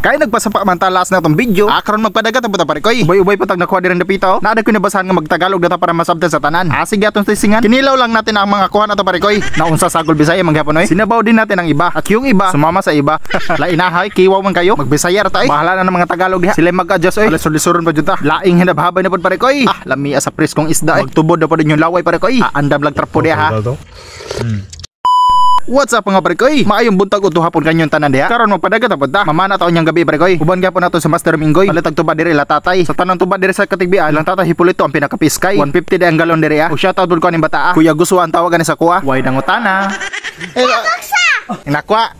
Kaya nagpasapa man ta last na tong video. Karon magpadagat ang buta pare koy. Ubay-ubay patag nakuha diri dapita. Naada ko nabasahan nga magtagalog data para masabtan sa tanan. Sige atong tisingan. Kinilaw lang natin ang mga kuha nato pare koy. Naunsa sagol Bisaya manghapon oy. Sinabaw din natin ang iba at yung iba sumama sa iba. Lainahay kiwaw man kayo. Magbisaya ra ta oy. Bahala na ng mga Tagalog diha. Sila mag-adjust oy. Lisod-lisoron pa jud ta. Laing hinabhabay na pod pare koy. Lami sa preskong isda. Magtubod na pod inyong laway pare koy. Andam lang trapo diha ha. What's up mga pare koy? Maayong buntag udto hapon kanyong tanan diha. Karon magpadagat ta ta. Mamana taon niyang gabi pare koy. Uban gyapon nato sa Master Minggoy. Palit og tuba diri la tatay. Sa tanang tuba diri sa Katigbian, ilang tatay Hipolito ang pinakapiskay. 150 di ang galon diri ah. O shoutout pud ko aning bata ah. Kuya Guswa ang tawagan ni sa kuha. Way nangutana. Nakwa.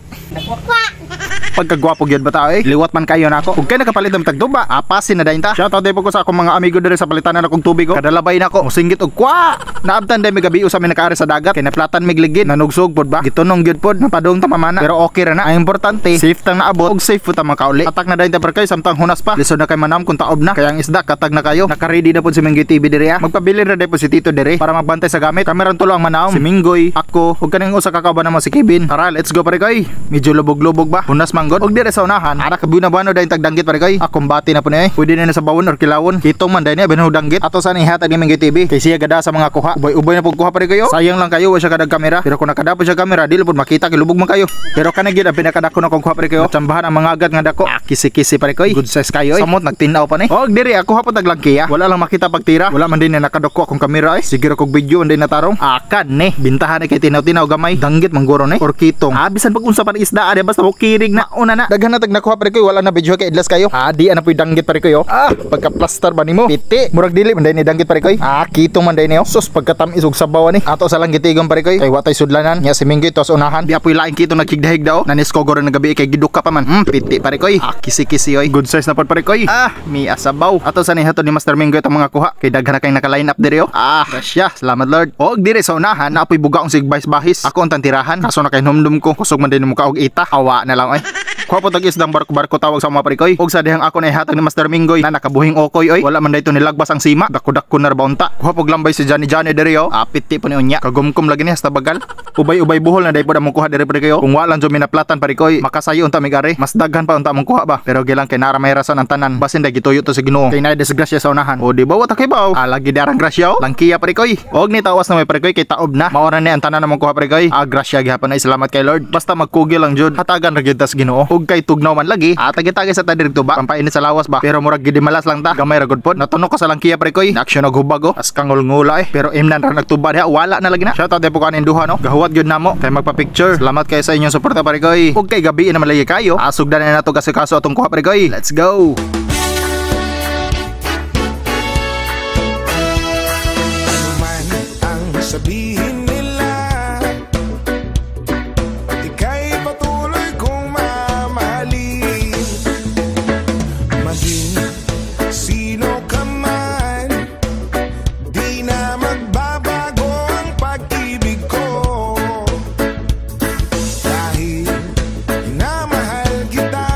Pagkagwapo gyud bata eh. Liwat man kayo nako. Ug kay nakapalit ng tagtuba, apasin na dayon ta. Shoutout din po ko sa akong mga amigo diri sa palitanan akong tubig. Kadalabay nako, musingit og kwa. Naabtan day mi gabi usa mi nakaari sa dagat kay naplatan mig ligid, nanugsog pod ba. Gitunong gyud pod, napadung ta mamana. Pero okay ra na. Ang importante, safe tang naabot ug safe pud ta makauli. Atak na dayon ta kay samtang hunas pa. Lisod na kay manam kung taob na. Kaya ang isda katag na kayo. Naka-ready na pod si Minggoy TV diri ah. Magpabili ra day pod si Tito diri para magbantay sa gamit. Kameran tulo ang manaom. Si Minggoy, ako, ug kaning usa ka kauban namo si Kevin. Tara, let's go pare koy. Medyo lubog-lubog ba? Hunas man god. Og dire sa unahan, ara ka buwan dayon tagdanggit pare koy. Kumbati na po ni eh. Pwede na sa bawon or kilawon. Kitong man dayon ni abin danggit. Ato sa ihatag ni Minggoy TV kay siya gada sa mga kuha. Ubay-ubay na pud kuha pare koy. Sayang lang kayo wa siya kadag kamera. Pero kung nakadapo siya kamera, dili pud makita kay lubog man kayo. Pero kanay gyud ang pinakadako na kong kuha pare koy. Tsambahan ang mga agat nga dako. Kisi-kisi pare koy. Good size kayo. Samot nagtinaw pa ni. Og diri ako hapon taglangkiya. Wala lang makita pagtira. Wala man din na nakadako akong kamera eh. Sige ra kog video anday natarong. Akan ni. Bintahan ni kay tinaw-tinaw gamay. Danggit mangguro ni or kitong. Bisan pag unsa pa ni isda ade basta mo kirig na una na. Daghan na tag nakuha pare koy, wala na video kay idlas kayo. Di ana poy danggit pare koy. Pagka plaster ba nimo? Piti. Murag dili man day ni danggit pare koy. Kitong man day niyo. Sus pagkatamis og sabaw ani. Ato sa lang gitigom pare koy. Kay watay sudlanan. Nya si Minggoy tos unahan. Di apoy laing kitong naghigdahig daw. Nanis ko goro na gabi kay giduka pa man. Piti pare koy. Kisi-kisi oy. Good size na pod pare koy. Mi asabaw. Ato sa nihatod ni Master Minggoy tong mga kuha. Kay daghan na kay naka-line up diri oh. Grasya. Salamat Lord. Og diri sa unahan na apoy bugaong sig bahis. Ako ang tantirahan. Kaso na kay numdum ko. Kusog man din mo ka og ita. Awa na lang oy. Kuha po tag isdang barko-barko tawag sa mga pare koy. Og sa dihang ako na ihatag ni Master Minggoy na nakabuhing okoy oy. Wala man dayto nilagbas ang sima. Dako-dako na rabaunta. Kuha pog lambay si Johnny Johnny diri oh. Piti po ni unya. Kagumkum lagi ni hasta bagal. Ubay-ubay buhol na day pod among kuha diri pare koy. Kung wala lang minaplatan pare koy, makasayo unta mig-ari. Mas daghan pa unta among kuha ba. Pero gilang kay nara may rason ang tanan. Basin day gituyo to sa Ginoo. Kay naay disgrasya sa unahan. O di ba wa ta kay baw? Lagi darang grasya oh. Langkiya pare koy. Og ni tawas na may pare koy kay taob na. Maora ni ang tanan among kuha pare koy. Grasya gihapon ay salamat kay Lord. Basta magkugi lang jud. Hatagan ra gyud tas Ginoo. Ug kay tugnaw man lagi. Tagi-tagi sa tadirig to ba. Pampainit sa lawas ba. Pero murag gidimalas lang ta. Gamay ra gud pod. Natunog ko sa langkiya pare koy. Aksyon og hubag oh. As kangol-ngula eh. Pero imnan ra nagtuba diha. Wala na lagi na. Shoutout po kanin duha no. Gahuwat gyud namo kay magpa-picture. Salamat kayo sa inyong suporta pare koy. Ug kay gabi na man lagi kayo. Asugdan na nato kasi kaso atong kuha pare koy. Let's go. Ano man ang sabihin nila, ika'y patuloy kong mamahalin. Maging sino ka man, di na magbabago ang pag-ibig ko. Dahil minamahal kita,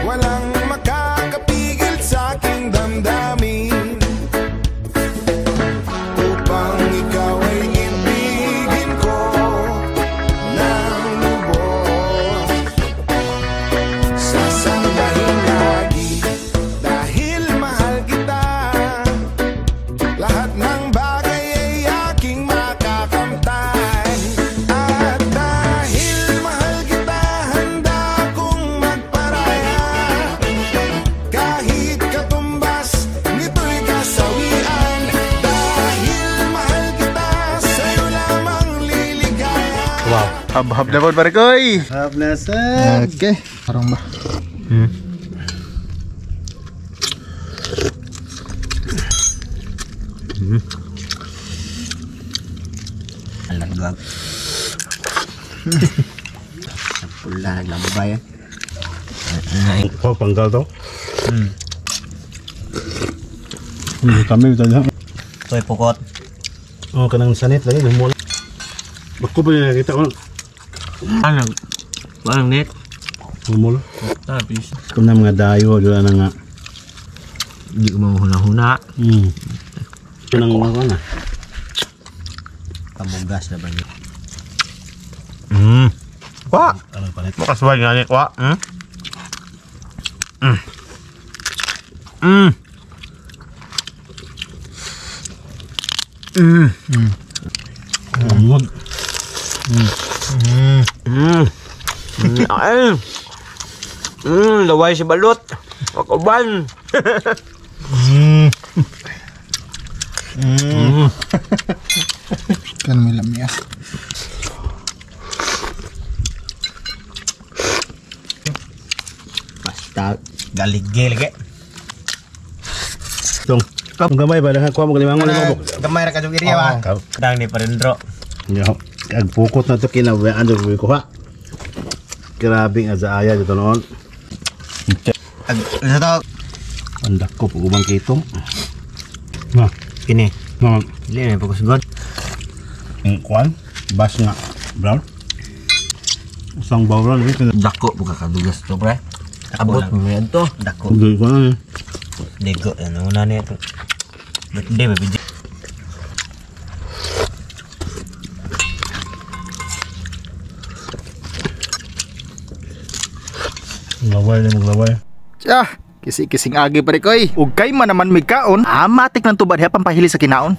walang makakapigil sa aking damdamin. Upang ikaw ay ibigin ko ng lubos, sasambahin lagi dahil mahal kita. Lahat ng bagay ay aking makakamtan. At dahil mahal kita, handa kong magparaya. Kahit katumbas nito'y kasawian. Dahil mahal kita, sa'yo lamang liligaya. Wow. Hab-hab na pod pare koy. Have blessed. Okay. Tarong ba? Alaglag. Pula naglambay. Oh, panggal to. Kami talaga. Toy pukot. Oh, kanang sanit lagi humol. Bako pa niya nakita ko. Ano? Walang net. Humol. Tapos. Kung na mga dayo doon na nga. Hindi ko mahuhuna-huna. Kanang mga na. Pamugas na ba niyo? Wa! Anong palit? Makaswag nga ni Kwa. Ungod. Ay. Laway si balot. Wakuban. Kan may lamia. Basta galigil lagi. Tong. Kung gamay ba daghan kuha mo kalimangon na mo. Gamay ra kadtong area ba. Dang ni parendro. Yo. Ag pukot na to kinawaan do ko kuha. Grabe ang azaaya dito noon. Ag sa to. Ang dako pag ubang kitong. Na, Kini. na Dili na pagkusgod. ang kuan, bas nga brown. Usang bawran ni kaya Dako po kakadugas to pre. Abot mo yan to. Dako. ko na. Digo ano na niya to. Birthday ba bidyo? Laway na maglaway. Ah, kisi-kising agi pare koy. Ug kay man naman mig kaon, amatik ng tubad ha pampahili sa kinaon.